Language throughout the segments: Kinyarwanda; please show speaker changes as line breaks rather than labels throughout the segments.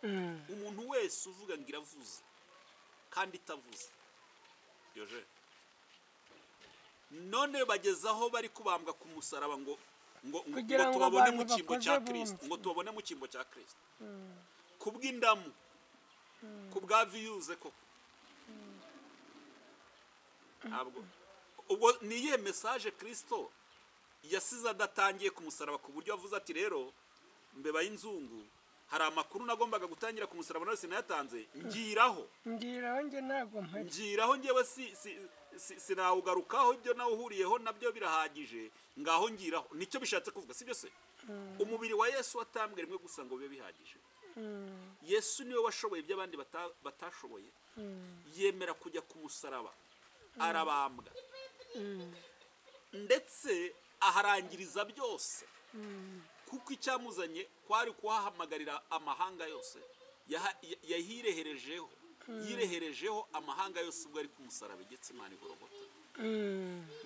Umuntu wese uvuga ngo iravuze kandi itavuze, yoje none bagezaho bari kubambwa ku musaraba ngo ngo
Kugira
ngo
ngo
tubabone
abantu
mu cyimbo
bakoze
cya Kristo,
bumve.
ngo tubabone mu cyimbo cya Kristo kubw'indamu, kubwa views koko. Ntabwo ubwo ni iyihe message Kristo yasize adatangiye ku musaraba, ku buryo avuze ati rero mbeba y'inzungu, hari amakuru nagombaga gutangira ku musaraba none sinayatanze, ngiraho.
Ngiraho, njye ntabwo mpari.
Ngiraho ngewe sinawugarukaho, ibyo nawuhuriyeho nabyo birahagije, ngaho ngiraho. Nicyo bishatse kuvuga, sibyo se? Umubiri wa Yesu watambwe rimwe gusa ngo bibe bihagije. Yesu niwe washoboye ibyo abandi batashoboye, yemera kujya ku musaraba, arabambwa, ndetse aharangiriza byose, kuko icyamuzanye kwari kuhahamagarira amahanga yose. Yahireherejeho, yireherejeho amahanga yose ubwo ari ku musaraba i Getsemani, Gologota.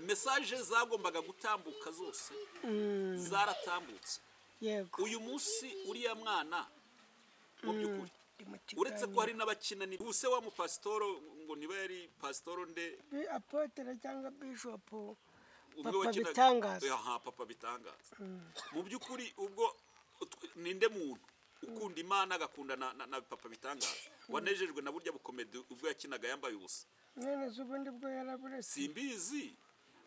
Message zagombaga gutambuka zose zaratambutse. Uyu munsi uriya mwana mu by'ukuri,
Ndi mu
uretse ko
kiganiro.
hari n'abakina, ni ubuse wa mupasitoro ngo niba yari pasitoro nde?
Apôtre cyangwa bishop.
Umwe
Papa
wakinaga
Bitangaza.
Aha, Papa Bitangaza. Mu by'ukuri ubwo ninde muntu ukunda Imana agakunda na Papa Bitangaza wanejejwe na burya bukomedi ubwo yakinaga yambaye ubusa?
None se ubundi bwo yaraburetse?
Simbizi,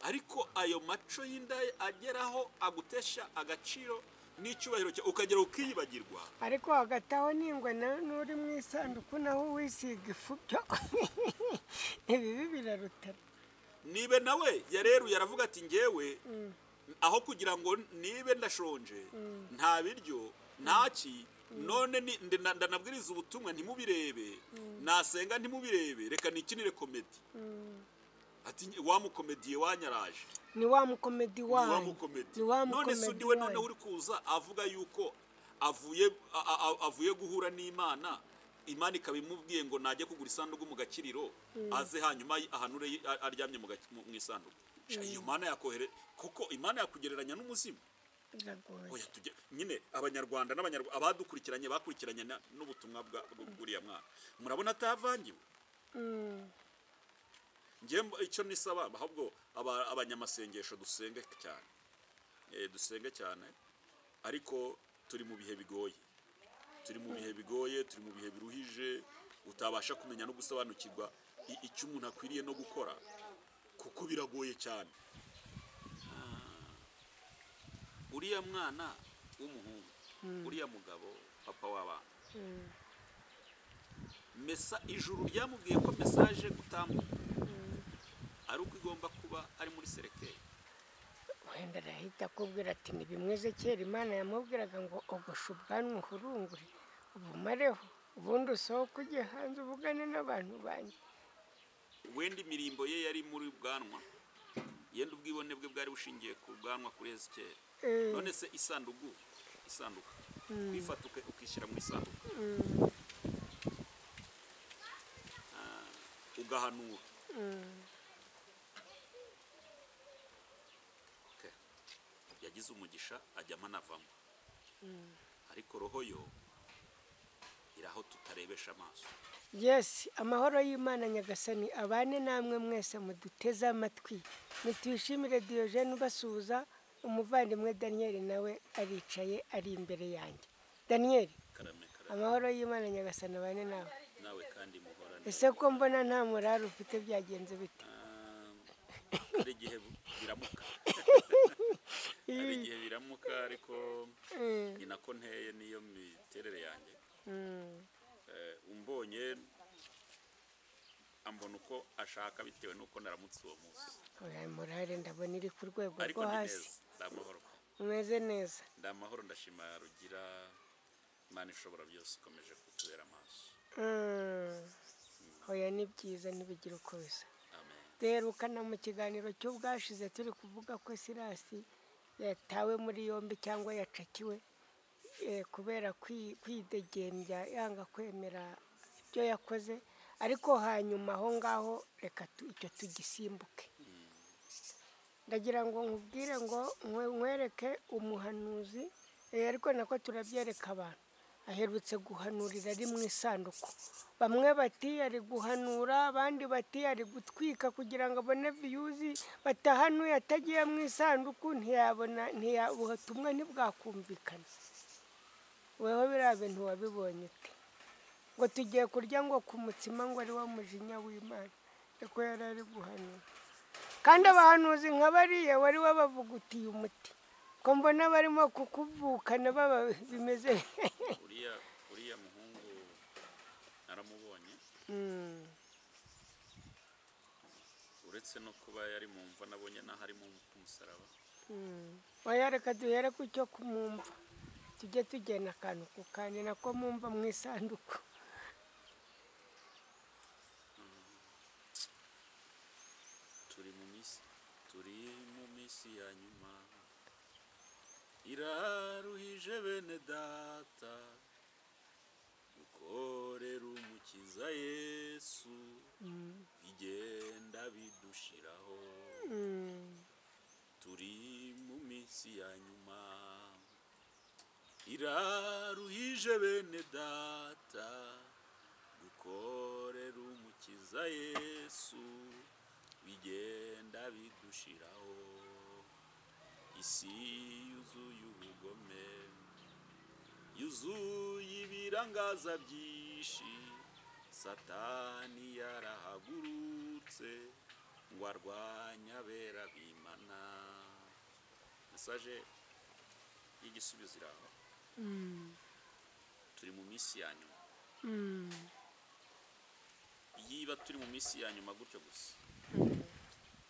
ariko ayo maco y'inda ageraho agutesha agaciro n'icyubahiro cyawe, ukagera ukiyibagirwa.
Ariko hagati aho n'ingwe n'uri mu isanduku naho wisiga ifu, byo ibibi birarutana.
Nibe nawe yareruye aravuga ati ngewe aho kugira ngo nibe ndashonje, nta biryo, ntaki, none ndanabwiriza ubutumwa ntimubirebe, nasenga ntimubirebe, reka nikinire comedy. Ati wa mukomediye wanyaraje.
Ni wa mukomedi
Ni wa
wanyu.
mukomedi.
Ni wa
None se
mukomedi
undi we noneho
wanyu.
uri kuza avuga yuko avuye avuye guhura n'Imana, Imana ikaba imubwiye ngo najye kugura isanduku mu gakiriro, aze hanyuma ahanure aryamye mu isanduku. Sha, iyo Mana yakohere kuko Imana yakugereranya n'umuzimu?
Biragoye.
Oya, tujye nyine Abanyarwanda n'Abanyarwanda abadukurikiranye bakurikiranye n'ubutumwa bwa bw'uriya mwana, murabona atavangiwe. Njye icyo nisaba ahubwo abanyamasengesho, dusenge cyane. Dusenge cyane, ariko turi mu bihe bigoye, turi mu bihe bigoye, turi mu bihe biruhije, utabasha kumenya no gusobanukirwa icyo umuntu akwiriye no gukora, kuko biragoye cyane. Uriya mwana w'umuhungu, uriya mugabo, papa w'abana, messa ijuru ryamubwiye ko message gutambuka ari uko igomba kuba ari muri cercueil.
Wenda arahita akubwira ati ni bimwe kera Imana yamubwiraga ngo ogosha ubwanwa, uhurungure, ubumareho, ubundi usohoke ujye hanze uvugane n'abantu banjye.
Wenda imirimbo ye yari muri bwanwa, yenda ubwibone bwe bwari bushingiye ku bwanwa kuri Ezekiyeli. None se isanduku, isanduku kwifata ukishyira mu isanduku, ugahanura. Okay. Yagize umugisha ajyamo anavamo, ariko roho yo iri aho tutarebesha amaso.
Yes, amahoro y'Imana Nyagasani abane namwe mwese muduteze amatwi. Nitwishimire Diogene ubasuhuza, umuvandimwe Daniel nawe aricaye ari imbere yanjye. Daniel,
Karame, karame.
amahoro y'Imana Nyagasani abane nawe.
Nawe kandi muhorane.
Ese ko mbona nta murari ufite, byagenze bite?
Ah, hari igihe biramuka, hari igihe biramuka, ariko ni nako nteye, niyo miterere yanjye. Umbonye ambona uko ashaka bitewe n'uko naramutse uwo munsi.
Oya, morale ndabona iri ku rwego
Ariko
rwo
ndi
hasi.
neza, ndi amahoro.
Umeze neza.
Ndi amahoro, ndashima Rugira Imana ishobora byose ikomeje kutubera amaso.
Oya, ni byiza, ntibigira uko bisa.
Amen.
Duherukana mu kiganiro cy'ubwashize turi kuvuga ko Sirasi yatawe muri yombi cyangwa yacakiwe kubera kwidegembya yanga kwemera ibyo yakoze, ariko hanyuma aho ngaho reka icyo tugisimbuke. Ndagira ngo nkubwire ngo nkwereke umuhanuzi, ariko nako turabyereka abantu. Aherutse guhanurira ari mu isanduku. Bamwe bati ari guhanura, abandi bati ari gutwika kugira ngo abone views. Batahanuye atagiye mu isanduku ntiyabona, ubutumwa ntibwakumvikana. Weho biriya bintu wabibonye ute? Ngo tugiye kurya ngo ku mutsima, ngo ari wo mujinya w'Imana, ariko yari ari guhanura. Kandi abahanuzi nka bariya wari wabavugutiye umuti, ko mbona barimo kukuvukana baba bimeze.
Uriya muhungu naramubonye. Uretse no kuba yari mu mva, nabonye n'aho ari ku musaraba.
Oya, reka duhere ku cyo kumumva, tujye tugenda akantu ku kandi, nako mumva mu isanduku.
Turi mu minsi ya nyuma iraruhije, bene data, gukorera Umukiza Yesu bigenda bidushiraho. Turi mu minsi ya nyuma iraruhije, bene data, gukorera Umukiza Yesu bigenda bidushiraho. Isi yuzuye ubugome, yuzuye ibirangaza byinshi. Satani yarahagurutse ngo arwanye abera b'Imana. Message y'igisubizo iri aho. Turi mu minsi ya nyuma. Yiba turi mu minsi ya nyuma gutyo gusa,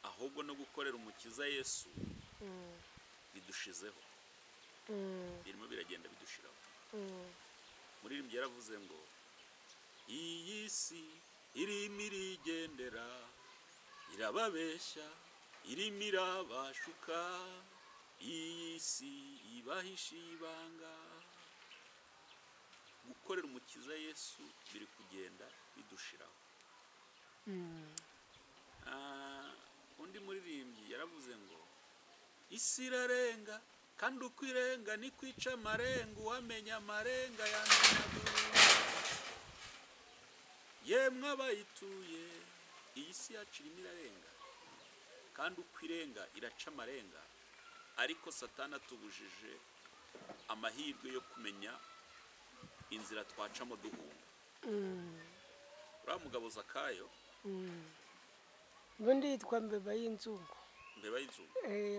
ahubwo no gukorera Umukiza Yesu bidushizeho, birimo biragenda bidushiraho. Muririmbyi yaravuze ngo iyi si irimo irigendera, irababeshya, irimo irabashuka, iyi si ibahisha ibanga. Gukorera Umukiza Yesu biri kugenda bidushiraho. Undi muririmbyi yaravuze ngo isi irarenga, kandi uko irenga ni kwica amarenga. Uwamenya amarenga yamenya guhunga. Yemwe abayituye, iyi si yacu irimo irarenga, kandi uko irenga iraca amarenga, ariko Satani atubujije amahirwe yo kumenya inzira twacamo duhunga. Uriya mugabo Zakayo,
Ubundi yitwa Mbeba y'Inzungu.
Mbeba y'Inzungu.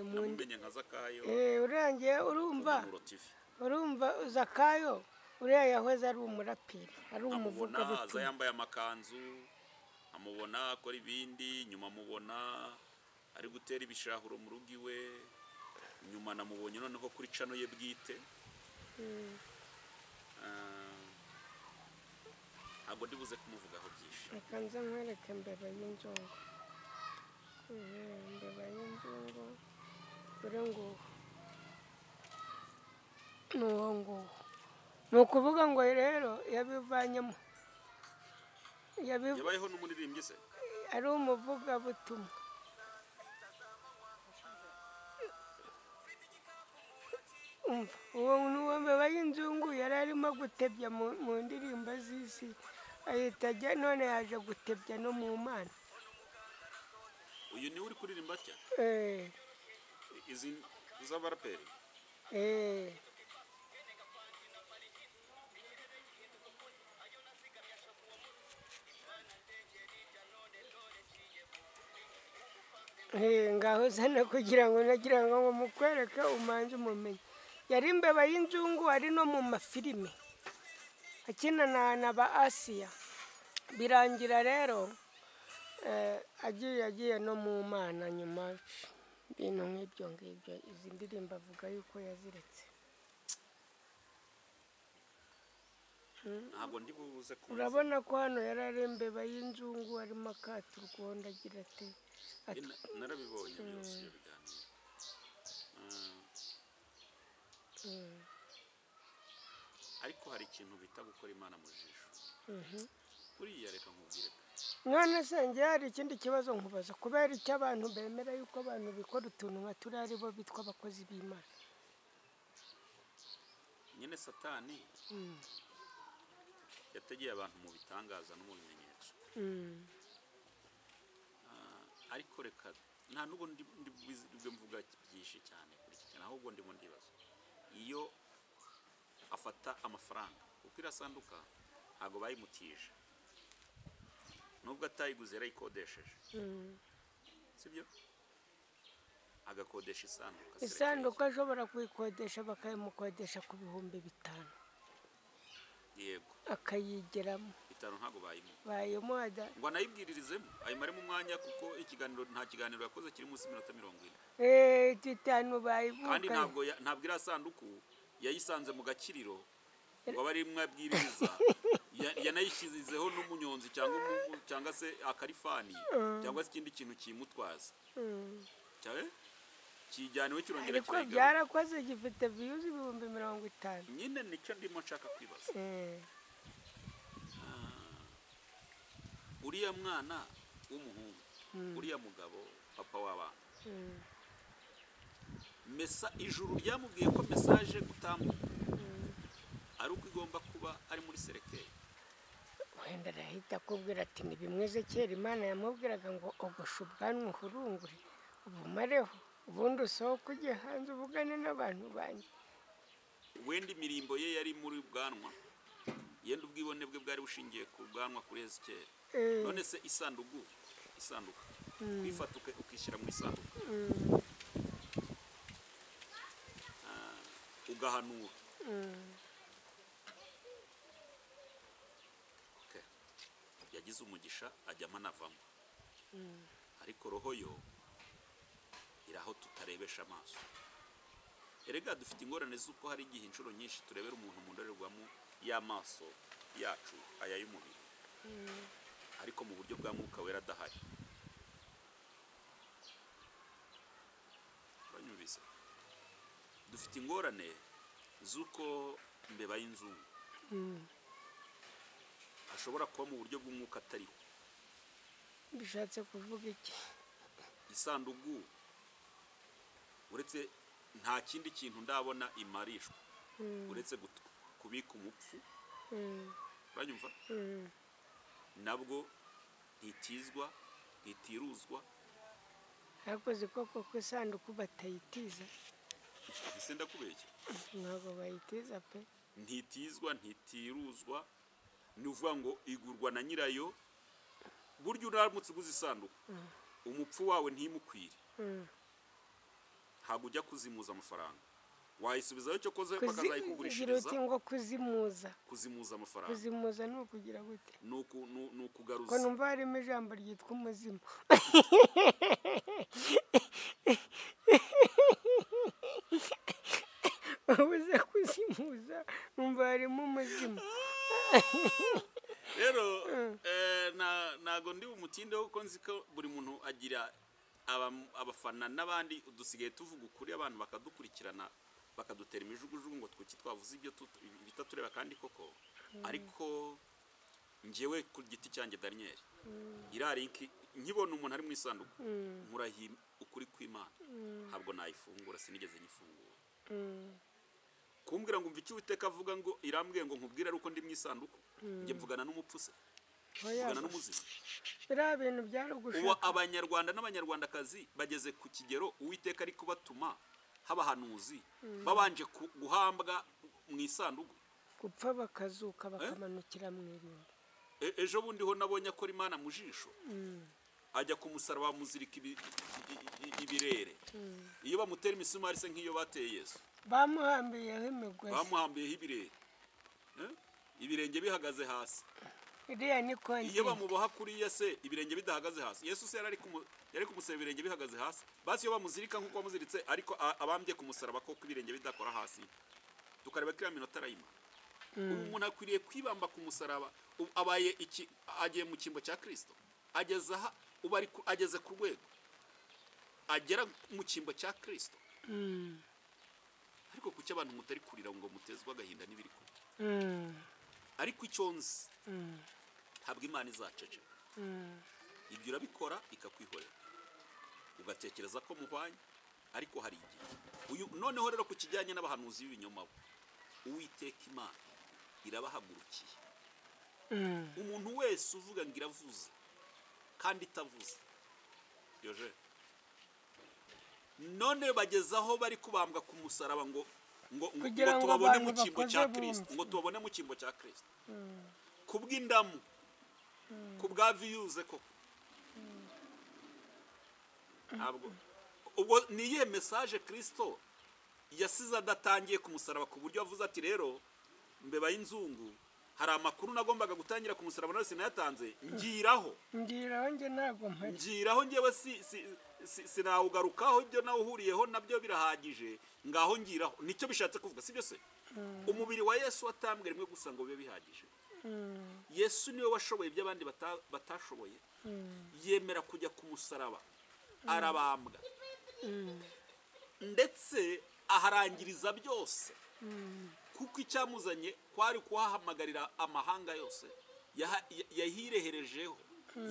Mu
Namumenye nka Zakayo
Urangiye urumva.
Impanuro TV.
Urumva, Zakayo uriya yahoze ari umuraperi, ari
Amubona aza
umuvugabutumwa.
yambaye amakanzu, amubona akora ibindi, nyuma amubona ari gutera ibishahuro mu rugo iwe, nyuma namubonye noneho kuri channel ye bwite. Ntabwo ndibuze kumuvugaho byinshi.
Reka nze nkwereke Mbeba y'Inzungu. Mbeba y'Inzungu dore nguwo, ni uwo nguwo. Ni ukuvuga ngo rero yabivanyemo
Yabayeho n'umuririmbyi se?
Ari umuvugabutumwa. Umva, uwo ni uwo Mbeba y'Inzungu. Yari arimo gutebya mu ndirimbo z'isi, ahita ajya, none yaje gutebya no mu Mana.
Uyu niwe uri kuririmba atya?
Eh.
Izi z'abaraperi?
Eh. Ngaho zana kugira ngo nagira ngo mukwereke umanze umumenye. Yari Imbeba y'Inzungu, ari no mu mafilime akina na ba Asiya. Birangira rero agiye no mu Mana nyuma, ibintu nk'ibyo ngibyo. Izi ndirimbo avuga yuko yaziretse.
Ntabwo ndi buze kuza.
Urabona ko hano yari ari Imbeba y'Inzungu, arimo akata urwondo agira ati
Narabibonye byose ibyo biganiro. Ariko hari ikintu bita gukora Imana mu jisho. Buriya reka nkubwire pe.
None se njye hari ikindi kibazo nkubaza: kubera icyo abantu bemera yuko abantu bikora utuntu nka turiya ari bo bitwa abakozi b'Imana?
Nyine Satani Yategeye abantu mu bitangaza no mu bimenyetso. Ariko reka nta nubwo ndi mvuga byinshi cyane kuri iki kintu, ahubwo ndimo ndibaza iyo afata amafaranga, kuko iriya sanduka ntabwo bayimutije, nubwo atayiguze yarayikodesheje, sibyo? Agakodesha isanduka,
Isanduku ashobora kuyikodesha bakayimukodesha ku 5000.
Yego,
akayigeramo.
5 ntabwo bayimuha,
Bayimuha
ngo anayibwiririzemo ayimaremo umwanya, kuko ikiganiro nta kiganiro yakoze kiri munsi y'iminota 40.
5 bayivuka.
Kandi ntabwo iriya sanduku yayisanze mu gakiriro ngo abe ari imwe abwiriza, yanayishyizeho n'umunyonzi cyangwa se akarifani cyangwa se ikindi kintu kimutwaza kijyaniwe kirongera
Ariko byarakoze, gifite views 50,000.
Nyine nicyo ndimo nshaka kwibaza. Uriya mwana w'umuhungu, uriya mugabo papa w'abana, mesa ijuru ryamubwiye ko message gutambuka ari uko igomba kuba ari muri serekeye.
Wenda arahita akubwira ati ni bimwe kera Imana yamubwiraga ngo ogosha ubwanwa uhurungure ubumareho, ubundi usohoke ujye hanze uvugane n'abantu banjye.
Wenda imirimbo ye yari muri bwanwa, yenda ubwibone bwe bwari bushingiye ku bwanwa kuri Ezekiyeli. None se isanduku kwifata ukishyira mu isanduku ugahanura, yagize umugisha ajyamo anavamo, ariko roho yo iraho tutarebesha amaso. Erega dufite ingorane z'uko hari igihe inshuro nyinshi turebera umuntu mu ndorerwamo y'amaso yacu aya y'umubiri, ariko mu buryo bwa mwuka wera adahari. Uranyumvise? Dufite ingorane z'uko mbeba y'inzungu ashobora kuba mu buryo bw'umwuka atariho.
Bishatse kuvuga iki?
Isanduku uretse nta kindi kintu ndabona imarishwa uretse kubika umupfu. Uranyumva? Nabwo ntitizwa, ntitiruzwa.
Hakoze koko ko isanduku batayitiza.
Ese ndakubeshya?
Ntabwo bayitiza pe.
Ntitizwa, ntitiruzwa, ni uvuga ngo igurwa na nyirayo. Burya uramutse uguze isanduku umupfu wawe ntimukwire, ntabwo ujya kuzimuza amafaranga, wayisubizayo cyo koze bakazayikugurishiriza.
Ngo kuzimuza,
kuzimuza amafaranga,
kuzimuza ni ukugira gute?
Ni ukugaruza.
Ko numva harimo ijambo ryitwa umuzimu. Ubuze kuzimuza numva harimo umuzimu.
Rero ntago ndi umutinde kuko nzi ko buri muntu agira abafana n'abandi, dusigaye tuvuga ukuri abantu bakadukurikirana bakadutera imijugujugu ngo twiki twavuze ibyo bitatureba kandi koko. Ariko njyewe ku giti cyanjye Daniel, iriya linki nkibona umuntu ari mu isanduku nkurahi ukuri kw'Imana, ntabwo nayifungura, sinigeze nyifungura. Kumbwira ngo umva icyo Uwiteka avuga ngo irambwiye ngo nkubwire ari uko ndi mu isanduku, njye mvugana n'umupfu se, mvugana n'umuzima?
Biriya bintu byarugusha.
Ubu abanyarwanda n'abanyarwandakazi bageze ku kigero Uwiteka ari kubatuma habahanuzi babanje guhambwa mu isanduku,
gupfa bakazuka bakamanukira mu irimbi.
Ejo bundi ho nabonye akora Imana mu jisho, ajya ku musaraba bamuzirika ibirere. Iyo bamutera imisumari se nk'iyo bateye Yesu,
bamuhambiyeho imigozi,
bamuhambiyeho ibirere, ibirenge bihagaze hasi.
Iriya ni konti.
Iyo bamuboha kuriya se ibirenge bidahagaze hasi, Yesu se yari kumusaba ibirenge bihagaze hasi? Basi iyo bamuzirika nk'uko bamuziritse, ariko abambye ku musaraba koko ibirenge bidakora hasi, tukareba kiriya minota arayima. Ubu umuntu akwiriye kwibamba ku musaraba, abaye iki, agiye mu cyimbo cya Kristo, ageze aha, ubu ageze ku rwego agera mu cyimbo cya Kristo. Ariko kuki abantu mutari kurira ngo mutezwe agahinda n'ibiri kuba? Ariko icyo nzi, ntabwo Imana izaceceka. Ibyo urabikora ikakwihorera, ugatekereza ko muhwanye, ariko hari igihe. Uyu noneho rero ku kijyanye n'abahanuzi b'ibinyoma, Uwiteka Imana irabahagurukiye. Umuntu wese uvuga ngo iravuze kandi itavuze, yoje none bageze aho bari kubambwa ku musaraba ngo ngo ngo
Kugira ngo
tubabone
abantu
mu cyimbo
bakoze
cya Kristo,
bumve.
ngo tubabone mu cyimbo cya Kristo kubw'indamu, kubwa viyuze koko. Ntabwo ubwo ni iyihe message Kristo yasize adatangiye ku musaraba, ku buryo avuze ati rero mbeba y'inzungu, hari amakuru nagombaga gutangira ku musaraba none sinayatanze, ngiraho.
Ngiraho njye ntabwo mpari.
Ngiraho njyewe sinawugarukaho, ibyo nawuhuriyeho nabyo birahagije, ngaho ngiraho. Nicyo bishatse kuvuga, sibyo se? Umubiri wa Yesu watambwe rimwe gusa ngo bibe bihagije. Yesu niwe washoboye ibyo abandi batashoboye, yemera kujya ku musaraba arabambwa, ndetse aharangiriza byose, kuko icyamuzanye kwari kuhahamagarira amahanga yose. Yahireherejeho,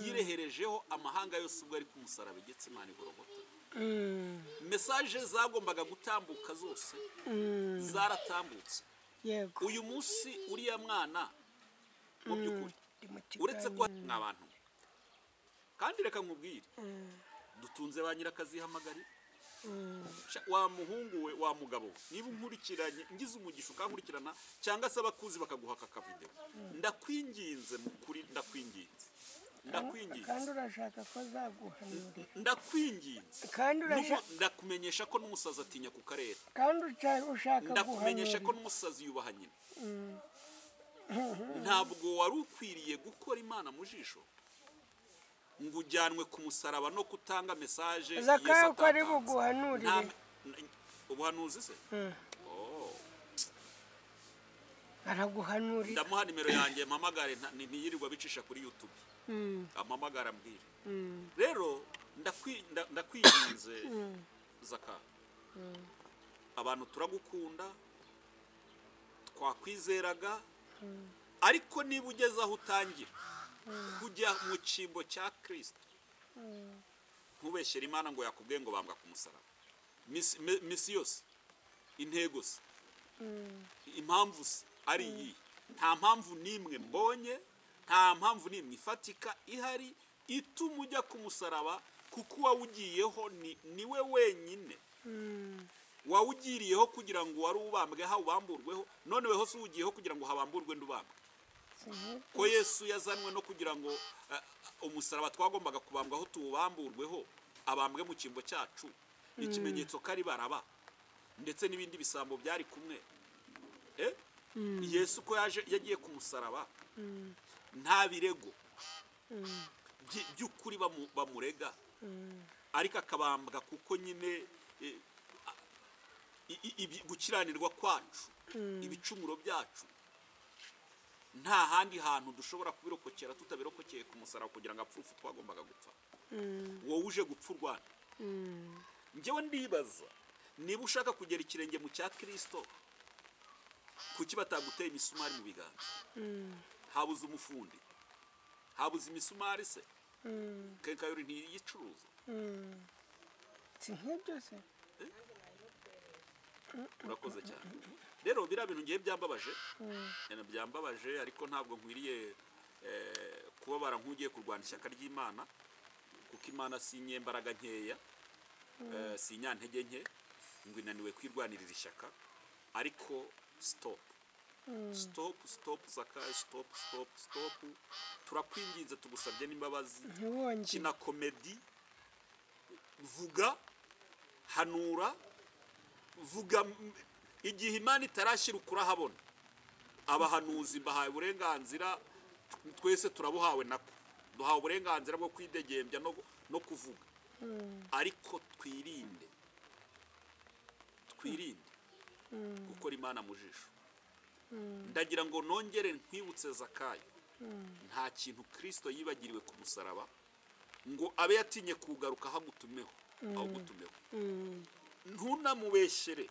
yireherejeho amahanga yose ubwo ari ku musaraba i Getsemani, Golgotha. Message zagombaga gutambuka zose zaratambutse. Uyu munsi uriya mwana mu by'ukuri,
Ndi mu
uretse ko
kiganiro.
mwa bantu, kandi reka nkubwire, dutunze ba nyirakazihamagari. Wa muhungu we, wa mugabo we, niba unkurikiranye, ngize umugisha ukankurikirana, cyangwa se abakuzi bakaguha aka kavideo, ndakwinginze mu kuri, ndakwinginze, ndakwinginze.
Kandi urashaka ko azaguhanurira.
Ndakwinginze.
Kandi urashaka
Ndakumenyesha ko n'umusazi atinya ku karere.
Kandi ushaka
Ndakumenyesha ko
guhanurira.
n'umusazi yubaha nyina. Ntabwo wari ukwiriye gukora Imana mu jisho ngo ujyanwe ku musaraba no kutanga message
Zakayo
Yesu
ko ari
atatanze.
buguhanurire.
Ubuhanuzi se? Oh.
Araguhanurira.
Ndamuha nimero yanjye mpamagare, ntiyirirwa bicisha kuri YouTube, ampamagare ambwire. Rero ndakwinginze Zaka, abantu turagukunda, twakwizeraga, ariko niba ugeze aho utangira kujya mu cyimbo cya Kirisito, ntubeshyere Imana ngo yakubwiye ngo bambwa ku musaraba. Misi yose, intego se, impamvu se ari iyihe? Nta mpamvu n'imwe mbonye, nta mpamvu n'imwe ifatika ihari ituma ujya ku musaraba, kuko uwawugiyeho ni niwe wenyine wawugiriyeho kugira ngo wari ubambwe hawubamburweho. None weho si uwugiyeho kugira ngo habamburwe ndubambwe, ko Yesu yazanwe no kugira ngo umusaraba twagombaga kubambwaho tuwubamburweho, abambwe mu cyimbo cyacu, ikimenyetso ko ari Baraba ndetse n'ibindi bisambo byari kumwe. Yesu ko yaje yagiye ku musaraba nta birego by'ukuri bamurega, ariko akabambwa kuko nyine gukiranirwa kwacu, ibicumuro byacu, nta handi hantu dushobora kubirokokera tutabirokokeye ku musaraba, kugira ngo apfe urupfu twagombaga gupfa. Wowe uje gupfa urwana. Njyewe ndibaza, niba ushaka kugera ikirenge mu cya Kirisito, kuki bataguteye imisumari mu biganza? Habuze umufundi? Habuze imisumari se? Quincaillerie ntiyicuruza?
Si nk'ibyo se?
Urakoze cyane. Rero biriya bintu ngiye byambabaje, byambabaje, ariko ntabwo nkwiriye kubabara nk'ugiye kurwana ishyaka ry'Imana, kuko Imana si inyembaraga nkeya, si inyantege nke ngo inaniwe kwirwanirira ishyaka. Ariko stop, stop, stop, Zakayo, stop, stop, stop. Turakwinginze, tugusabye n'imbabazi.
Ntiwongere.
Kina comedy, vuga, hanura, vuga igihe Imana itarashyira ukuri ahabona. Abahanuzi mbahaye uburenganzira, twese turabuhawe, nako duhawe uburenganzira bwo kwidegembya no kuvuga, ariko twirinde, twirinde gukora Imana mu jisho. Ndagira ngo nongere nkwibutse Zakayo, nta kintu Kirisito yibagiriwe ku musaraba ngo abe yatinye kugaruka hagutumeho, awugutumeho. Ntunamubeshyere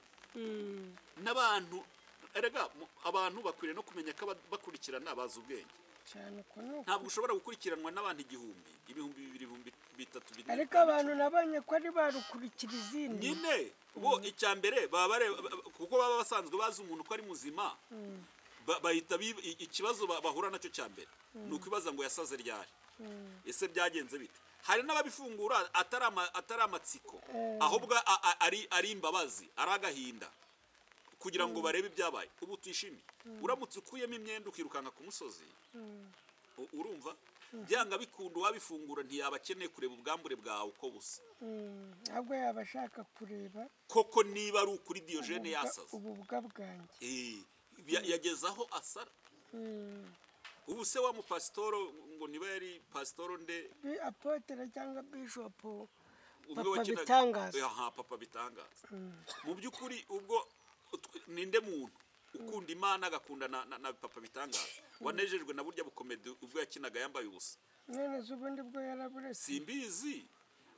n'abantu. Erega abantu bakwiriye no kumenya ko bakurikirana bazi ubwenge.
Cyane, uko ni uko.
Ntabwo ushobora gukurikiranwa n'abantu 1000, 2000, 3000, 4000,
Ariko abantu nabonye ko ari barukurikira izindi.
Nyine bo icya mbere baba bareba, kuko baba basanzwe bazi umuntu ko ari muzima. Bahita ikibazo bahura nacyo cya mbere ni ukwibaza ngo yasaze ryari, ese byagenze bite? Hari n'ababifungura atari amatsiko, ahubwo ari imbabazi, ari agahinda, kugira ngo barebe ibyabaye. Ubu utishimiye, uramutse ukuyemo imyenda ukirukanka ku musozi, urumva byanga bikunda uwabifungura ntiyaba akeneye kureba ubwambure bwawe uko busa.
Ahubwo yaba ashaka kureba
koko niba ari ukuri Diogene yasaze,
ububwa bwanjye.
Yageze aho asara. Ubu se wa mupasitoro, ngo niba yari pasitoro nde?
Apôtre cyangwa bishopu.
Umwe
Papa
wakinaga
Bitangaza.
Aha, Papa Bitangaza. Mu by'ukuri ubwo ninde muntu ukunda Imana agakunda na Papa Bitangaza wanejejwe na burya bukomedi ubwo yakinaga yambaye ubusa?
None se ubundi bwo yaraburetse?
Simbizi,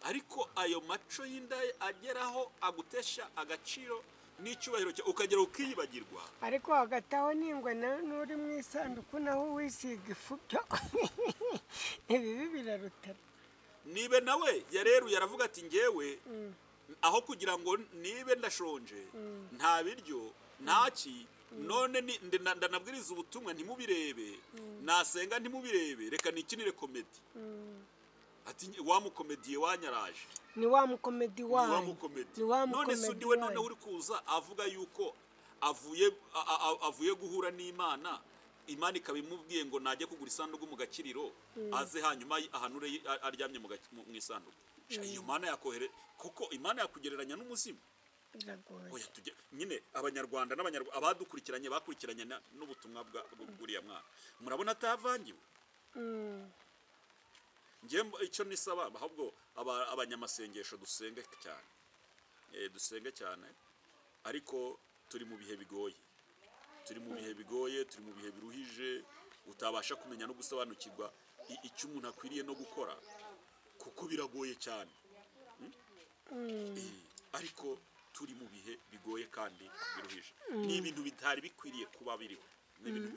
ariko ayo maco y'inda ageraho agutesha agaciro n'icyubahiro cyawe, ukagera ukiyibagirwa.
Ariko hagati aho n'ingwe n'uri mu isanduku naho wisiga ifu, byo ibibi birarutana.
Nibe nawe yareruye aravuga ati: "Ngewe aho kugira ngo nibe ndashonje, nta biryo, ntaki, none ndanabwiriza ubutumwa ntimubirebe, nasenga ntimubirebe, reka nikinire komedi." Ati: "Wa mukomediye wanyaraje."
Ni wa mukomedi
Ni wa
wanyu.
mukomedi.
Ni wa
None se
mukomedi
undi we none
wanyu.
uri kuza avuga yuko avuye avuye guhura n'Imana, Imana ikaba imubwiye ngo najye kugura isanduku mu gakiriro, aze hanyuma ahanure aryamye mu isanduku. Sha, iyo Mana yakohere kuko Imana yakugereranya n'umuzimu?
Biragoye.
Oya, tujye nyine Abanyarwanda n'Abanyarwanda abadukurikiranye bakurikiranye n'ubutumwa bwa bw'uriya mwana, murabona atavangiwe. Njye icyo nisaba ahubwo abanyamasengesho dusenge cyane. Dusenge cyane, ariko turi mu bihe bigoye, turi mu bihe bigoye, turi mu bihe biruhije, utabasha kumenya no gusobanukirwa icyo umuntu akwiriye no gukora, kuko biragoye cyane. Ariko turi mu bihe bigoye kandi biruhije. Ni ibintu bitari bikwiriye kuba biriho, ni ibintu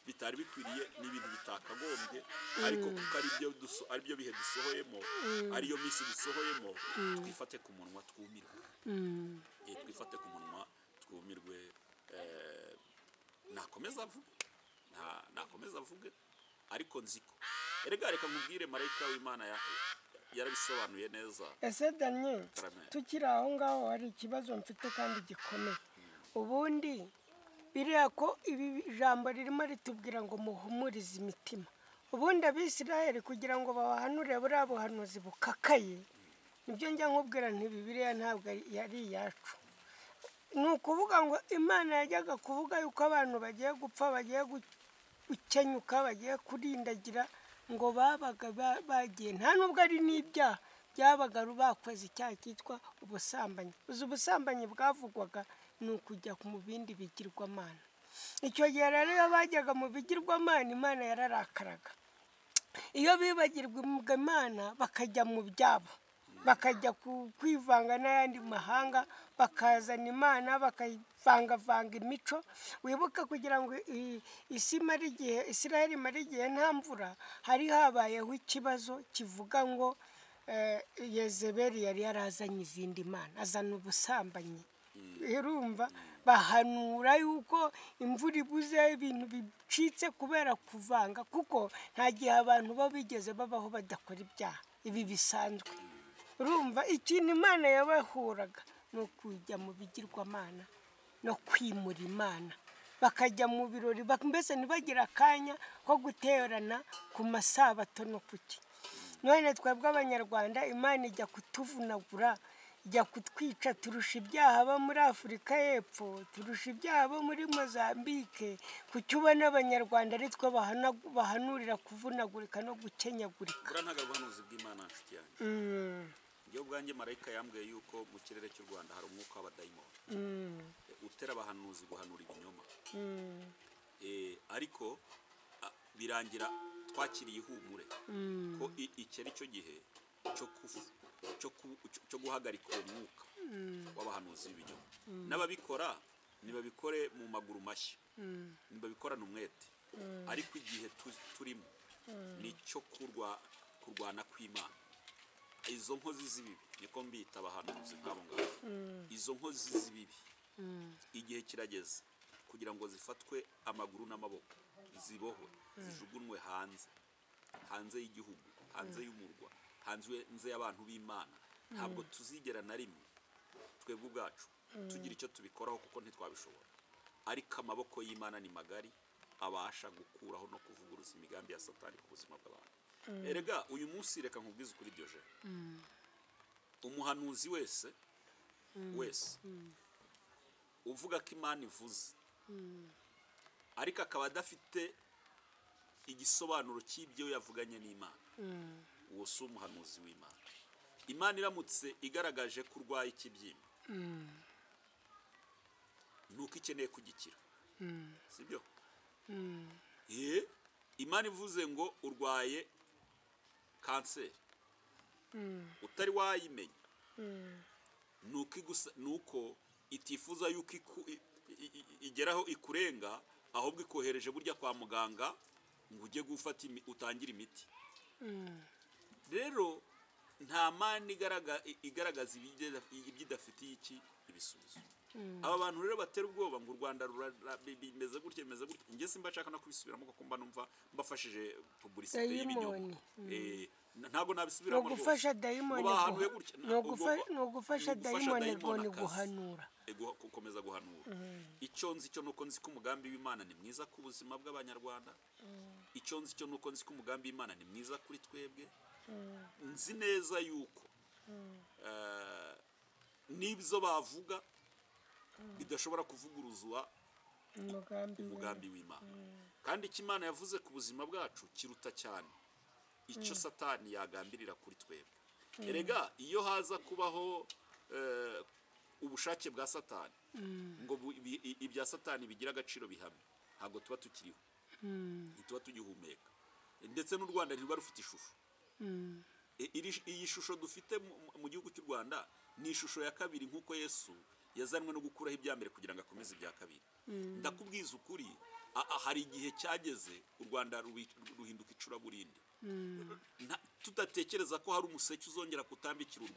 bitari bikwiriye, ni ibintu bitakagombye, ariko kuko ari byo bihe dusohoyemo, ariyo minsi dusohoyemo, twifate ku munwa twumirwe. Twifate ku munwa twumirwe. Nakomeza avuge, nakomeza avuge, ariko nzi ko erega reka nkubwire, marayika w'Imana yarabisobanuye neza.
Ese Daniel,
Karame.
tukiri aho ngaho, hari ikibazo mfite kandi gikomeye. Ubundi biriya ko ibi jambo ririmo ritubwira ngo muhumurize imitima, ubundi Abisiraheli kugira ngo babahanure buriya buhanuzi bukakaye, nibyo njya nkubwira nti Bibiliya ntabwo yari iyacu. Ni ukuvuga ngo Imana yajyaga kuvuga yuko abantu bagiye gupfa, bagiye gukenyuka, bagiye kurindagira, ngo babaga bagiye, nta nubwo ari n'ibyaha byabaga bakoze, icyaha cyitwa ubusambanyi. Uzi ubusambanyi bwavugwaga ni ukujya mu bindi bigirwamana. Icyo gihe rero iyo bajyaga mu bigirwamana, Imana yararakaraga. Iyo bibagirwaga Imana bakajya mu byabo, bakajya kwivanga n'ayandi mahanga, bakazana Imana bakayivangavanga imico. Wibuke kugira ngo isi imare igihe, Isiraheli imare igihe nta mvura, hari habayeho ikibazo kivuga ngo Yezebeli yari yarazanye izindi mana, azana ubusambanyi. Urumva bahanura yuko imvura ibuze, ibintu bicitse kubera kuvanga, kuko nta gihe abantu bo bigeze babaho badakora ibyaha ibi bisanzwe. Urumva ikintu Imana yabahuraga ni ukujya mu bigirwamana no kwimura Imana, bakajya mu birori, mbese ntibagire akanya ko guterana ku masabato no kuki. None twebwe Abanyarwanda, Imana ijya kutuvunagura, ijya kutwica, turusha ibyaha abo muri Afurika y'Epfo, turusha ibyaha abo muri Mozambique. Kuki ubona Abanyarwanda ari twe bahanurira kuvunagurika no gukenyagurika?
Buriya ntabwo ari ubuhanuzi bw'Imana, nshuti yanjye. Njyewe ubwanjye marayika yambwiye yuko mu kirere cy'u Rwanda hari umwuka w'abadayimoni utera abahanuzi guhanura ibinyoma. Ariko birangira twakiriye ihumure ko iki ari cyo gihe cyo guhagarika uwo mwuka w'abahanuzi b'ibinyoma. N'ababikora nibabikore mu maguru mashya, nibabikorane umwete, ariko igihe turimo ni icyo kurwana kw'Imana. Izo nkozi z'ibibi, niko mbita abahanuzi nk'abo ngabo, izo nkozi z'ibibi, igihe kirageze. kugira ngo zifatwe amaguru n'amaboko, zibohwe, zijugunywe hanze, hanze y'igihugu, hanze y'umurwa, hanze y'abantu b'Imana, ntabwo tuzigera na rimwe twebwe ubwacu tugira icyo tubikoraho kuko ntitwabishobora. Ariko amaboko y'Imana ni magari, abasha gukuraho no kuvuguruza imigambi ya Satani ku buzima bw'abantu. Erega uyu munsi reka nkubwize ukuri Diogene, umuhanuzi wese wese uvuga ko Imana ivuze ariko akaba adafite igisobanuro cy'ibyo yavuganye n'Imana, uwo si umuhanuzi w'Imana. Imana iramutse igaragaje ko urwaye ikibyimba, nuko ikeneye kugikira, sibyo? Imana ivuze ngo urwaye kanseri utari wayimenya, nuko itifuza yuko igeraho ikurenga, ahubwo ikohereje burya kwa muganga ngo ujye gufata utangire imiti. Rero nta mana igaragaza ibyidafitiye iki ibisubizo. Aba bantu rero batera ubwoba ngo u Rwanda bimeze gutya bimeze gutya, njye simba nshaka no kubisubiramo kuko mba numva mbafashije publicité y'ibinyoma. Ntabwo nabisubiramo rwose.
Ni ugufasha dayimoni ngo ni guhanura,
gukomeza guhanura. Icyo nzi cyo nuko nzi ko umugambi w'Imana ni mwiza ku buzima bw'Abanyarwanda. Icyo nzi cyo nuko nzi ko umugambi w'Imana ni mwiza kuri twebwe. Nzi neza yuko n'ibyo bavuga bidashobora kuvuguruzwa umugambi w'Imana. Kandi icyo Imana yavuze ku buzima bwacu kiruta cyane icyo Satani yagambirira kuri twebwe. Erega iyo haza kubaho ubushake bwa Satani ngo ibya Satani bigira agaciro bihamye, ntabwo tuba tukiriho, ntituba tugihumeka, ndetse n'u Rwanda ntiruba rufite ishusho. Iyi shusho dufite mu gihugu cy'u Rwanda ni ishusho ya kabiri, nk'uko Yesu yazanwe no gukuraho ibya mbere kugira ngo akomeze ibya kabiri. Ndakubwiza ukuri, hari igihe cyageze u Rwanda ruhinduka icuraburindi, tudatekereza ko hari umuseke uzongera kutambikira u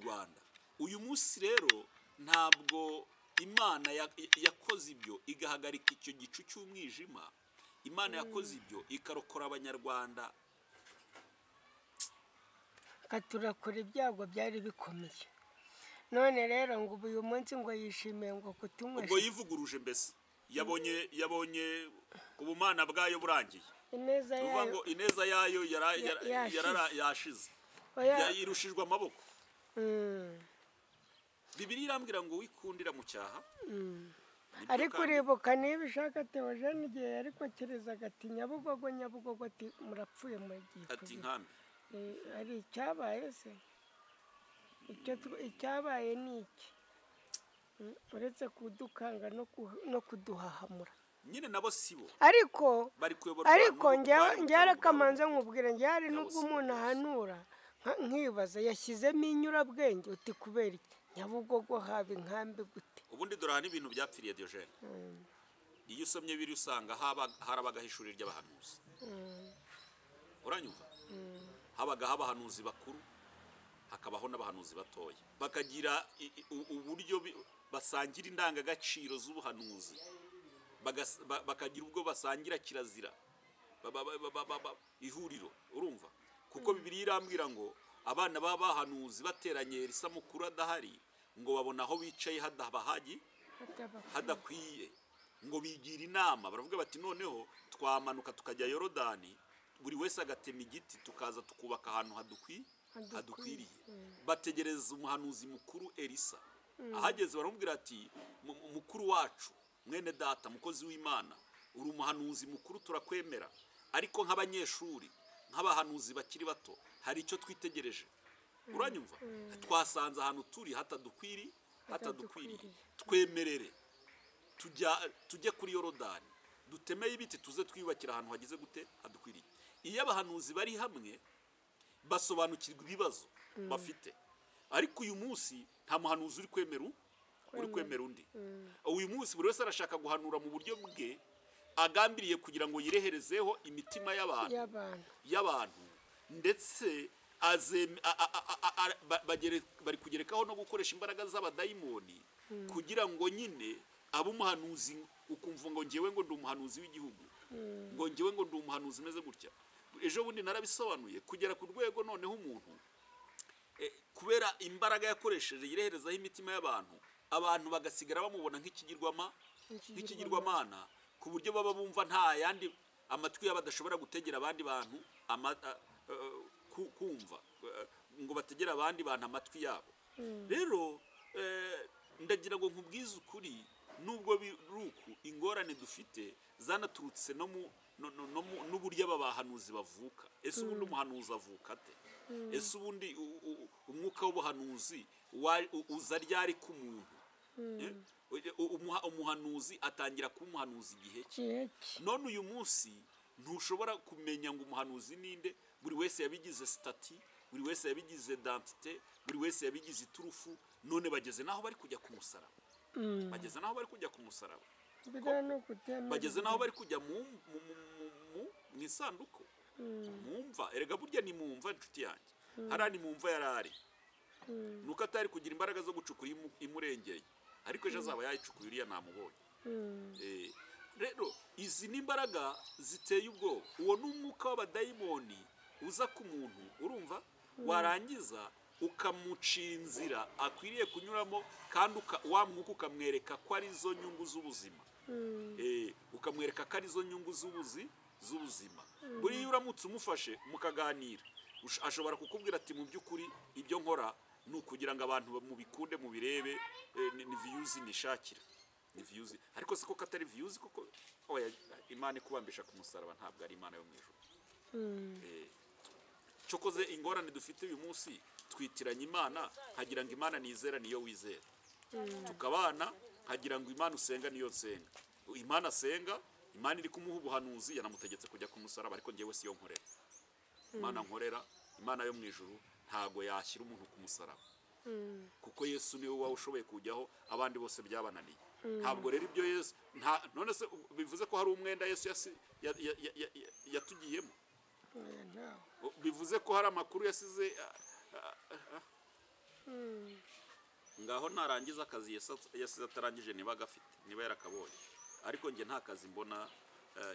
Rwanda. Uyu munsi rero ntabwo Imana yakoze ibyo igahagarika icyo gicu cy'umwijima. Imana yakoze ibyo ikarokora Abanyarwanda.
Turakora ibyago byari bikomeye. None rero ngo uyu munsi ngo yishimiye ngo kutunywesha,
ubwo yivuguruje mbese yabonye ku bumana bwayo burangiye, ngo ineza yayo yashize, yayirushijwe amaboko. Bibiliya irambwira ngo wikundira mu cyaha.
Ariko uribuka niba ushaka Theogene igihe ariko kerezaga ati Nyabugogo Nyabugogo ati murapfuye mugiye
ati nkambi.
Hari icyabaye se? Icyabaye ni iki uretse kudukanga no kuduhahamura
nyine? Nabo sibo
ariko njye kamanze nkubwira njye hari nubwo umuntu ahanura nkibaza yashyizemo inyurabwenge uti kubera iki Nyabugogo haba inkambi gute?
Ubundi dore aha n'ibintu byapfiriye Diogene. Iyo usomye biri usanga harabagaho ishuri ry'abahanuzi. Uranyumva? Habagaho abahanuzi bakuru, hakabaho n'abahanuzi batoya, bakagira uburyo basangira indangagaciro z'ubuhanuzi, bakagira ubwo basangira kirazira ihuriro. Urumva? Kuko Bibiliya irambwira ngo abana b'abahanuzi bateranye Elisa mukuru adahari, ngo babona aho bicaye hadabahagi hadakwiye, ngo bigira inama baravuga bati noneho twamanuka tukajya Yorodani, buri wese agatema igiti tukaza tukubaka ahantu hadukwiriye. Bategereza umuhanuzi mukuru Elisa. Ahageze baramubwira ati mukuru wacu, mwene data, mukozi w'Imana, uri umuhanuzi mukuru turakwemera, ariko nk'abanyeshuri, nk'abahanuzi bakiri bato, hari icyo twitegereje. Uranyumva? Twasanze ahantu turi hatadukwiriye, twemerere tujye kuri Yorodani dutemeye ibiti tuze twiyubakira ahantu hagize gute hadukwiriye. Iyo abahanuzi bari hamwe basobanukirwa ibibazo bafite. Ariko uyu munsi nta muhanuzi uri kwemera undi. Uyu munsi buri wese arashaka guhanura mu buryo bwe agambiriye kugira ngo yireherezeho imitima y'abantu, ndetse bari kugerekaho no gukoresha imbaraga z'abadayimoni kugira ngo nyine Aba umuhanuzi ukumva ngo ngewe ngo ndi umuhanuzi w'igihugu, ngo ngewe ngo ndi umuhanuzi umeze gutya. Ejo bundi narabisobanuye kugera ku rwego noneho umuntu kubera imbaraga yakoresheje yireherezaho imitima y'abantu, abantu bagasigara bamubona nk'ikigirwamana, ku buryo baba bumva nta yandi amatwi yabo adashobora gutegera abandi bantu kumva ngo bategere abandi bantu amatwi yabo. Rero ndagira ngo nkubwize ukuri, nubwo biruku ingorane dufite zanaturutse no mu n'uburyo aba bahanuzi bavuka. Ese ubundi umuhanuzi avuka ate? Ese ubundi umwuka w'ubuhanuzi uza ryari ku muntu? Umuhanuzi atangira kuba umuhanuzi igihe cye. None uyu munsi ntushobora kumenya ngo umuhanuzi ninde. Buri wese yabigize stati, buri wese yabigize identite, buri wese yabigize iturufu. None bageze naho bari kujya ku musaraba, bageze naho bari kujya ku musaraba, bageze naho bari kujya mu isanduku, mumva. Erega burya ni mumva inshuti yanjye, hariya ni mumva yarari nuko atari kugira imbaraga zo gucukura imurengeye, ariko ejo azaba yayicukuye uriya namubonye. Rero izi ni imbaraga ziteye ubwoba. Uwo ni umwuka w'abadayimoni uza ku muntu, urumva, warangiza ukamucira inzira akwiriye kunyuramo, kandi wa mwuka ukamwereka ko ari zo nyungu z'ubuzima, ukamwereka ko ari zo nyungu z'ubuzima. Buriya uramutse umufashe mukaganira, ashobora kukubwira ati mu by'ukuri ibyo nkora ni ukugira ngo abantu mubikunde mubirebe, ni views nishakira, ni views. Ariko siko katari views koko. Oya, Imana ikubambisha ku musaraba ntabwo ari Imana yo mu ijuru. Cyokoze ingorane dufite uyu munsi, twitiranya Imana nkagira ngo Imana nizera niyo wizera, tukabana nkagira ngo Imana usenga niyo nsenga. Imana asenga, Imana iri kumuha ubuhanuzi, yanamutegetse kujya ku musaraba, ariko ngewe siyo nkorera. Imana nkorera, Imana yo mu ijuru ntago yashyira umuntu ku musaraba, kuko Yesu niwe wawushoboye kujyaho, abandi bose byabananiye. Ntabwo rero ibyo Yesu none se bivuze ko hari umwenda Yesu yatugiyemo? Bivuze ko hari amakuru yasize? Ngaho narangiza akazi Yesu yasize atarangije, niba agafite, niba yarakabonye. Ariko nge nta kazi mbona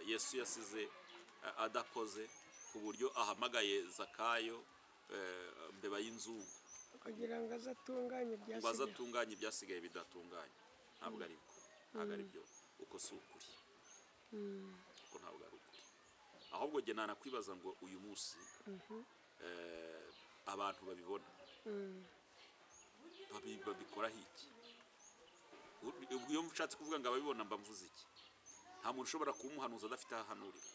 Yesu yasize adakoze, ku buryo ahamagaye Zakayo mbeba y'inzungu
kugira ngo azatunganye
ibyasigaye bidatunganye. Ntabwo ari bwo, ntabwo ari byo. Uko si ukuri, uko ntabwo ari ukuri. Ahubwo nge nanakwibaza ngo uyu munsi abantu babibona babikoraho iki? Iyo nshatse kuvuga ngo ababibona mba mvuze iki? Nta muntu ushobora kuba umuhanuzi adafite aho ahanurira.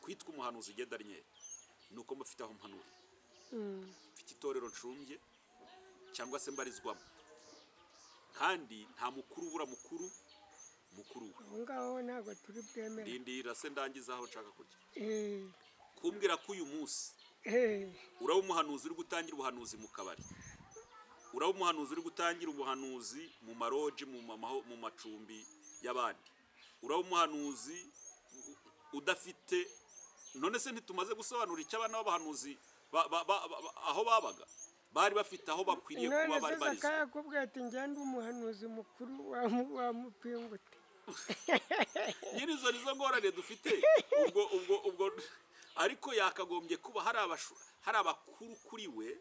Kwitwa umuhanuzi igenda Daniel ni uko mufite aho mpanurira, mfite itorero nshumbye cyangwa se mbarizwamo, kandi nta mukuru ubura mukuru mukuru we.
Aho ngaho ntabwo turi bwemere.
Ndindira se ndangiza aho nshaka kujya. Kumbwira ko uyu munsi uraba umuhanuzi uri gutangira ubuhanuzi mu kabari, uraba umuhanuzi uri gutangira ubuhanuzi mu maroji, mu macumbi y'abandi, uraba umuhanuzi udafite. None se ntitumaze gusobanura icyo abana b'abahanuzi aho babaga bari bafite aho bakwiriye kuba bari barizwa?
None se Zakayo akubwira ati ngende umuhanuzi mukuru wamupingute?
Nyine izo nizo ngorane dufite. Ubwo ubwo ubwo ariko yakagombye kuba hari abakuru kuri we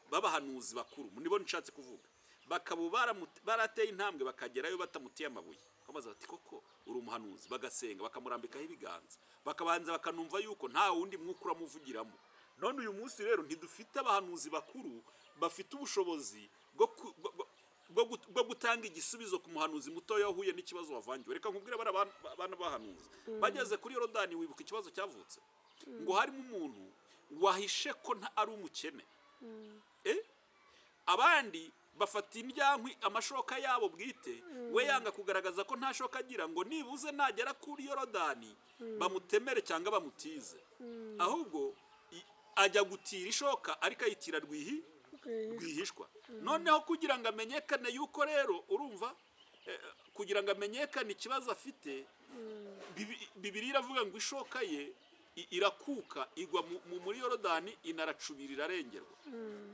b'abahanuzi bakuru, nibo nshatse kuvuga, bakaba barateye intambwe bakagerayo batamutiye amabuye, bakabaza bati koko uri umuhanuzi, bagasenga bakamurambikaho ibiganza, bakabanza bakanumva yuko nta wundi mwuka uramuvugiramo. None uyu munsi rero ntidufite abahanuzi bakuru bafite ubushobozi bwo gutanga igisubizo ku muhanuzi mutoya wahuye n'ikibazo wavangiwe. Reka nkubwire abana b'abahanuzi bageze kuri Yorodani, wibuka ikibazo cyavutse ngo harimo umuntu wahishe ko ari umukene, abandi bafata indyankwi amashoka yabo bwite, we yanga kugaragaza ko nta shoka agira, ngo nibuze nagera kuri Yorodani bamutemere cyangwa bamutize. Ahubwo ajya gutira ishoka ariko ayitira rwihishwa. Noneho kugira ngo amenyekane yuko rero urumva, kugira ngo amenyekane ikibazo afite, Bibiliya iravuga ngo ishoka ye irakuka igwa muri Yorodani inaracubira irarengerwa.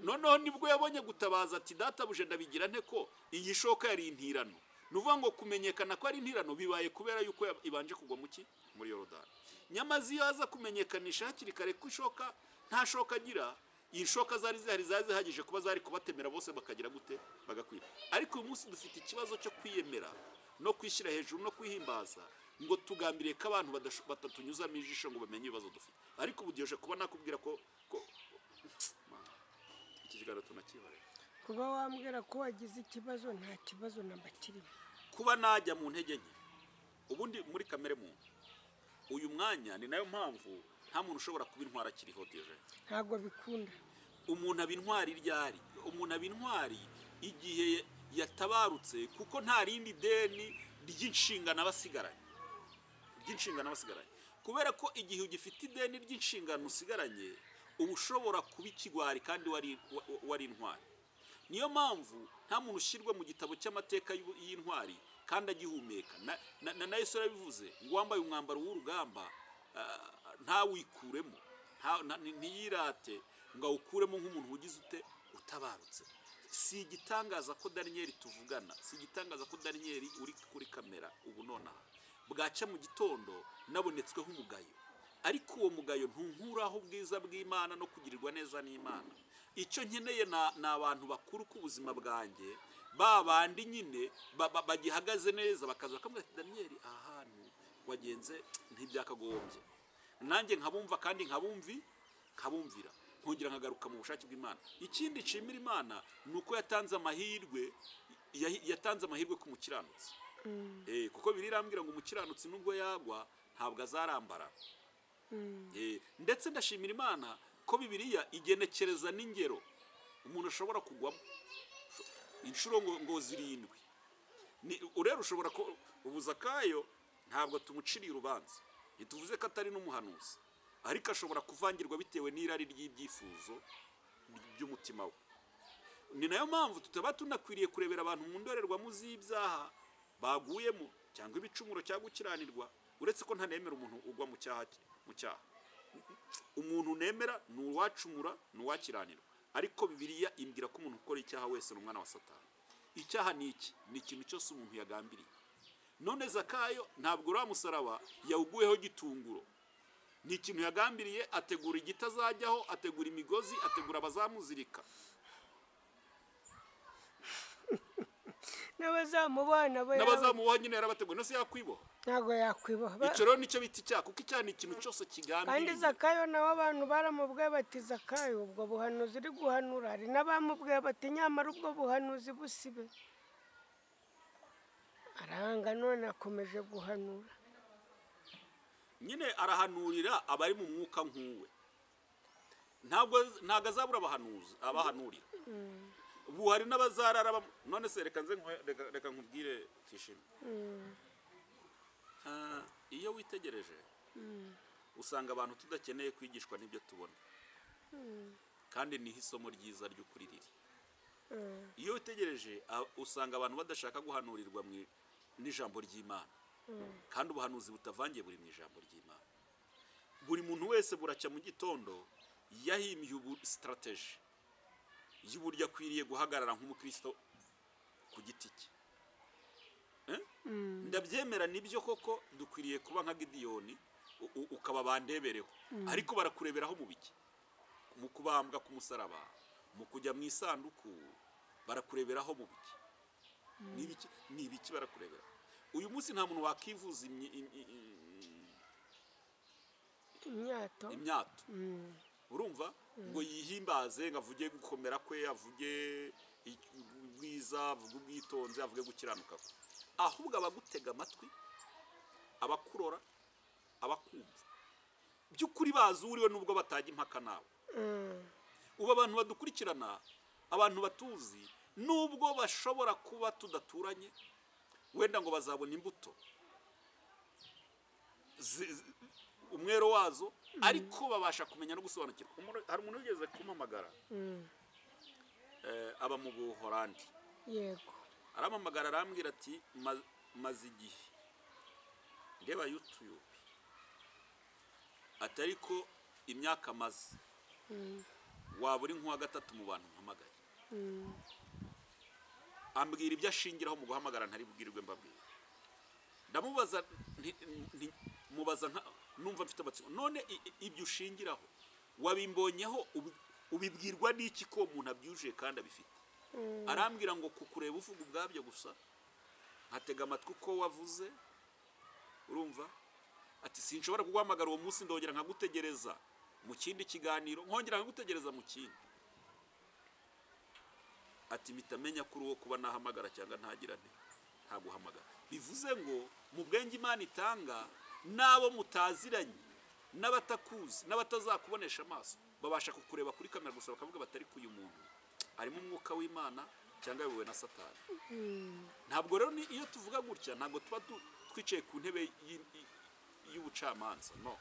Noneho nibwo yabonye gutabaza ati databuje ndabigira nte ko iyi shoka yari intirano, Nuvuga ngo kumenyekana ko ari intirano bibaye kubera yuko ibanje kugwa muki muri Yorodani. Nyamazi iyo aza kumenyekanisha hakiri kare ko ishoka nta shoka agira, iyi shoka zari zihari zari zihagije kuba zari kubatemera bose bakagira gute bagakwira. Ariko uyu munsi dufite ikibazo cyo kwiyemera no kwishyira hejuru no kwihimbaza, ngo tugambiriye ko abantu batatunyuzamo ijisho ngo bamenye ibibazo dufite. Ariko ubu diyoje kuba nakubwira ko iki kiganiro tunakibarira.
Kuba wambwira ko wagize ikibazo, nta kibazo namba kirimo.
Kuba najya mu ntege nke ubundi muri kamere muntu uyu mwanya, ni nayo mpamvu nta muntu ushobora kuba intwari akiriho deje.
Ntabwo bikunda.
Umuntu aba intwari ryari? Umuntu aba intwari igihe yatabarutse, kuko nta rindi deni ry'inshingano aba asigaranye, ry'inshingano aba asigaranye. Kubera ko igihe ugifite ideni ry'inshingano usigaranye, uba ushobora kuba ikigwari kandi wari intwari. Niyo mpamvu nta muntu ushyirwa mu gitabo cy'amateka y'intwari kandi agihumeka. Na Yesu yarabivuze ngo wambaye umwambaro w'urugamba ntawikuremo, ntiyirate ngo awukuremo nk'umuntu ugize ute utabarutse. Si igitangaza ko Daniel tuvugana, si igitangaza ko Daniel uri kuri kamera ubu nonaha bwacya mu gitondo nabonetsweho umugayo, ariko uwo mugayo ntunkuraho ubwiza bw'Imana no kugirirwa neza n'Imana. Icyo nkeneye ni abantu bakuru ku buzima bwanjye, ba bandi nyine bagihagaze neza, bakaza bakamubwira ati Daniel aha hantu wagenze ntibyakagombye, nanjye nkabumva kandi nkabumvira, nkongera nkagaruka mu bushake bw'Imana. Ikindi nshimira Imana ni uko yatanze amahirwe, yatanze amahirwe ku mukiranutsi. Kuko birirambwira ngo umukiranutsi nubwo yagwa ntabwo azarambara. Ndetse ndashimira Imana ko Bibiliya igenekereza n'ingero umuntu ashobora kugwamo inshuro ngo 7. Urero ushobora ko ubuzakayo ntabwo tumuciriye urubanza, ntituvuze ko atari n'umuhanuzi, ariko ashobora kuvangirwa bitewe n'irari ry'ibyifuzo by'umutima we. Ni nayo mpamvu tutaba tunakwiriye kurebera abantu mu ndorerwamo z'ibyaha baguyemo cyangwa ibicumuro cyangwa gukiranirwa, uretse ko ntanemera umuntu ugwa mu cyaha. Mu cyaha umuntu nemera ni uwacumura, ni uwakiranirwa, ariko Bibiliya imbwira ko umuntu ukora icyaha wese ni umwana wa Satani. Icyaha ni iki? Ni ikintu cyose umuntu yagambiriye. None Zakayo ntabwo uriya musaraba yawuguyeho gitunguro, ni ikintu yagambiriye, ategura igiti azajyaho, ategura imigozi, ategura abazamuzirika n'abazamuboha nyine yarabateguye. Nose yakwiboha?
Ntabwo yakwiboha.
Icyo rero nicyo bita icyaha, kuko icyaha ni ikintu cyose kigambiriye.
Kandi Zakayo nawe abantu baramubwiye bati Zakayo ubwo buhanuzi uri guhanura, hari n'abamubwiye bati nyamara ubwo buhanuzi busibe. Aranga none akomeje guhanura.
Nyine arahanurira abari mu mwuka nkuwe, ntabwo azabura abahanuzi abahanurira. Ubu hari n'abazarara. None se reka nze reka nkubwire tishimye. Iyo witegereje usanga abantu tudakeneye kwigishwa n'ibyo tubona, kandi niho isomo ryiza ry'ukuri riri. Iyo witegereje usanga abantu badashaka guhanurirwa n'ijambo ry'Imana, kandi ubuhanuzi butavangiye buri mu ijambo ry'Imana. Buri muntu wese buracya mu gitondo yahimbye ubu strategy y'uburyo akwiriye guhagarara nk'umukristo ku giti cye. Ndabyemera nibyo koko dukwiriye kuba nka Gidiyoni, ukaba bandebereho, ariko barakureberaho mu biki? Mu kubambwa ku musaraba, mu kujya mu isanduku, barakureberaho mu biki? Ni ibiki barakurebera? Uyu munsi nta muntu wakivuza imyato. Urumva ngo yihimbaze, ngo avuge gukomera kwe, avuge ubwiza, avuge ubwitonzi, avuge gukiranuka kwe. Ahubwo abagutega amatwi, abakurora, abakumva by'ukuri bazi uriwe nubwo batajya impaka nawe. Ubu abantu badukurikirana, abantu batuzi, nubwo bashobora kuba tudaturanye, wenda ngo bazabona imbuto umwero wazo, ariko babasha kumenya no gusobanukirwa. Hari umuntu wigeze kumpamagara, aba mu Buholandi.
Yego.
Arampamagara arambwira ati maze igihe ndeba YouTube, ati ariko imyaka maze waba uri nk'uwa gatatu mu bantu mpamagaye. Ambwira ibyo ashingiraho mu guhamagara ntari bubwirirwe mbabwira. Ndamubaza mubaza numva mfite amatsiko, none ibyo ushingiraho wabimbonyeho, ubibwirwa n'iki ko umuntu abyujuje kandi abifite? Arambwira ngo kukureba uvuga ubwabyo gusa, nkatega amatwi uko wavuze, urumva? Ati sinshobora kuguhamagara uwo munsi, ndongera nkagutegereza mu kindi kiganiro, nkongera nkagutegereza mu kindi. Ati mpita menya kuri uwo kuba nahamagara cyangwa ntagira nte ntaguhamagara. Bivuze ngo mu bwenge Imana itanga, n'abo mutaziranye, n'abatakuzi, n'abatazakubonesha amaso, babasha kukureba kuri kamera gusa bakavuga batari ku uyu muntu harimo umwuka w'Imana cyangwa ayobowe na Satani. Ntabwo rero iyo tuvuga gutya ntabwo tuba twicaye ku ntebe y'ubucamanza, no.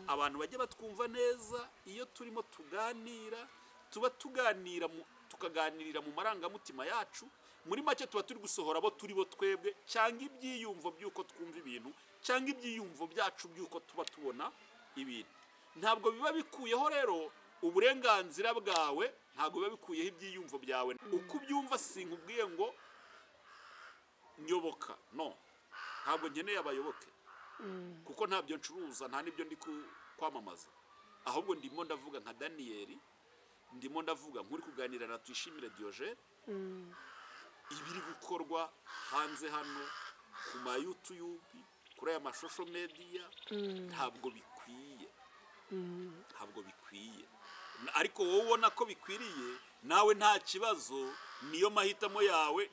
Abantu bajya batwumva neza, iyo turimo tuganira tuba tuganira tukaganirira mu marangamutima yacu. Muri make tuba turi gusohora abo turi bo twebwe, cyangwa ibyiyumvo by'uko twumva ibintu, cyangwa ibyiyumvo byacu by'uko tuba tubona ibintu. Ntabwo biba bikuyeho rero uburenganzira bwawe, ntabwo biba bikuyeho ibyiyumvo byawe uko ubyumva. Sinkubwiye ngo nyoboka, no, ntabwo nkeneye abayoboke kuko ntabyo ncuruza, nta n'ibyo ndi kwamamaza. Ahubwo ndimo ndavuga nka Daniyeli, ndimo ndavuga nk'uri kuganira na Tuyishimire Diogene. Ibiri gukorwa hanze hano ku ma YouTube, kuri aya ma social media, ntabwo bikwiye, ntabwo bikwiye. Ariko wowe ubona ko bikwiriye, nawe nta kibazo, niyo mahitamo yawe,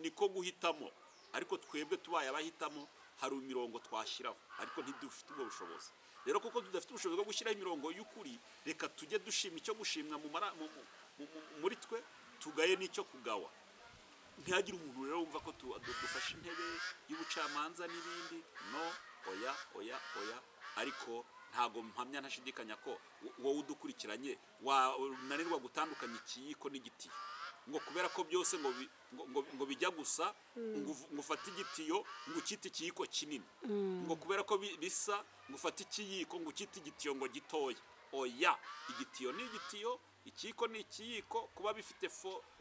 niko guhitamo. Ariko twebwe tubaye abahitamo, hari imirongo twashyiraho, ariko ntidufite ubwo bushobozi. Rero kuko tudafite ubushobozi bwo gushyiraho imirongo y'ukuri, reka tujye dushima icyo gushimwa muri twe, tugaye n'icyo kugawa. Ntihagire umuntu rero wumva ko dufashe intebe y'ubucamanza n'ibindi, no, oya, oya, oya. Ariko ntago mpamya ntashidikanya ko wowe udukurikiranye wananirwa gutandukanya ikiyiko n'igitiyo, ngo kubera ko byose ngo bijya gusa, ngo ufate igitiyo ngo ukite ikiyiko kinini, ngo kubera ko bisa, ngo ufate ikiyiko ngo ukite igitiyo ngo gitoya. Oya, igitiyo ni igitiyo, ikiyiko ni ikiyiko. Kuba bifite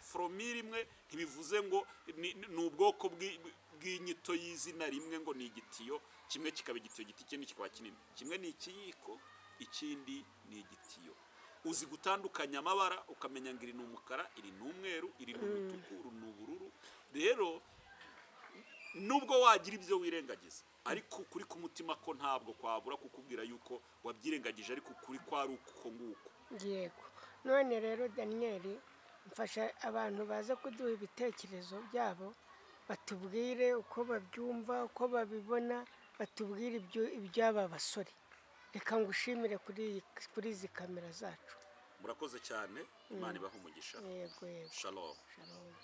foromire imwe ntibivuze ngo ni ubwoko bw'inyito y'izina rimwe, ngo ni igitiyo kimwe kikaba igitiyo gito, ikindi kikaba kinini. Kimwe ni ikiyiko, ikindi ni igitiyo. Uzi gutandukanya amabara, ukamenya ngo iri ni umukara, iri ni umweru, iri ni umutuku, uru ni ubururu. Rero nubwo wagira ibyo wirengagiza, ariko ukuri k'umutima ko ntabwo kwabura kukubwira yuko wabyirengagije, ariko ukuri kwari uko nguko.
Yego. None rero Daniyeli, mfasha abantu baza kuduha ibitekerezo byabo, batubwire uko babyumva, uko babibona, batubwire iby'aba basore. Reka ngushimire kuri izi kamera zacu.
Murakoze cyane, Imana ibahe umugisha.
Yego, yego.
Shalom.
Shalom.